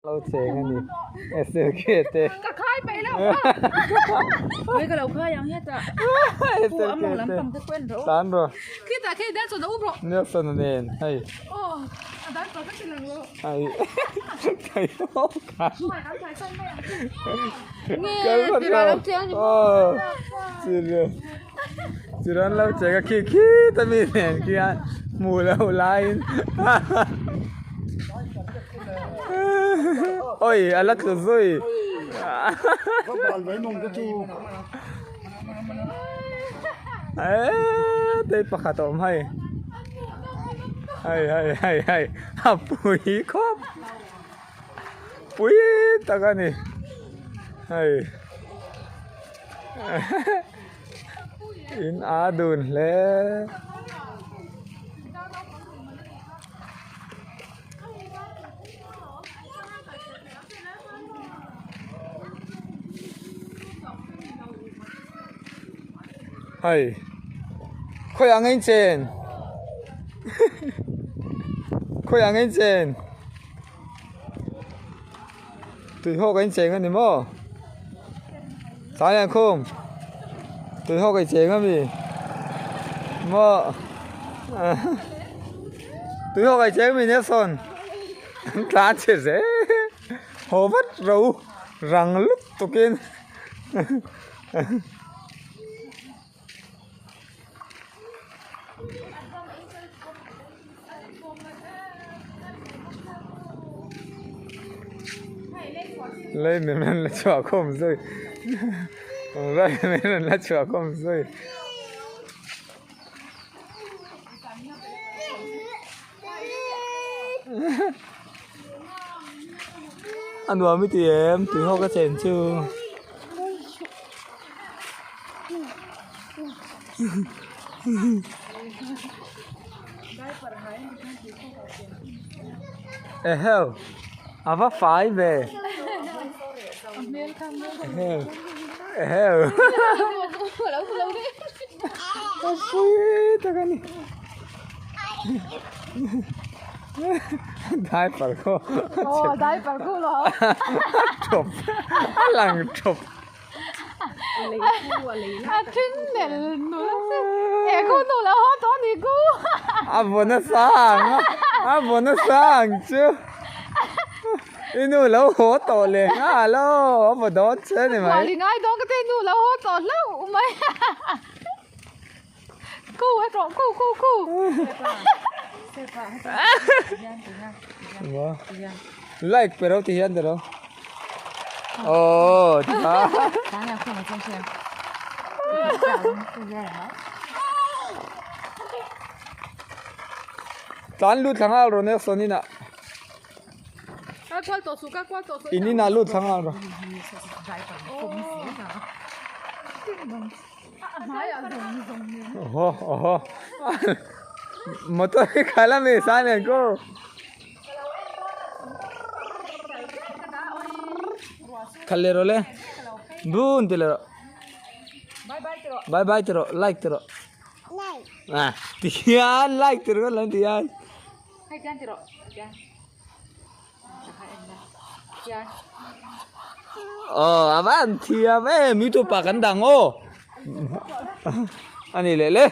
Lo cheng a ni SLK te. Ka khai peih lo Hei ka lo khai ang hetah. Pu a mawng lampang te pawh en rawh. Tan rawh. Khitah khi Nelson a um rawh. Nelson a nen hei. Aw a dan tawh ka ti lang lo. Ai kai ho ka. Nge tira lo cheng ni. Aw tira tira lo cheng a khi khi ta mi nen khian hmu lo laiin. Oi a la tlu zui eee tei pakhat a awm hei hei hei hei hei a pui khawp pui tak a ni hei in a dun hle. Hei khawiah nge in chen khawiah nge in chen tuihawk a in cheng a ni maw tlaiah khum tuihawk a cheng a mi maw tuihawk a cheng a mi Nelson an tlan chhe zel haw vat ro rang lutuk in. Lei min rawn la chhuah khawm zui lei min rawn la chhuah khawm zui. A nuam i ti em tui ho ka chen chu. Eheu a va fai ve eheu eheu a pui tak a ni diaper khaw a a lang thawp. A thin nel nul a se he khu nu lo haw tawh ni ku. A vaw nasa ang a, a vaw nasa ang chu. I nu lo haw tawh leh nghal aw, a vaw dawn che a ni mai. Hual i ngai dawn ka ti nu lo haw tawh hlauh mai. Ku he tawh ku ku ku. Like pe ro ti hian ti ro. Oh, ti ha. Tlan lut thla nghal rawh Nelson inah. In inah lut thla nghal rawh. Oho oho motor hi khalh a mi Simon ku khalh leh rawh le bun ti leh rawh bye bye ti rawh like ti rawh ah ti hian like ti rawh ti hian. Aw a van thiam em youtube ah kan dang aw a ni leh le.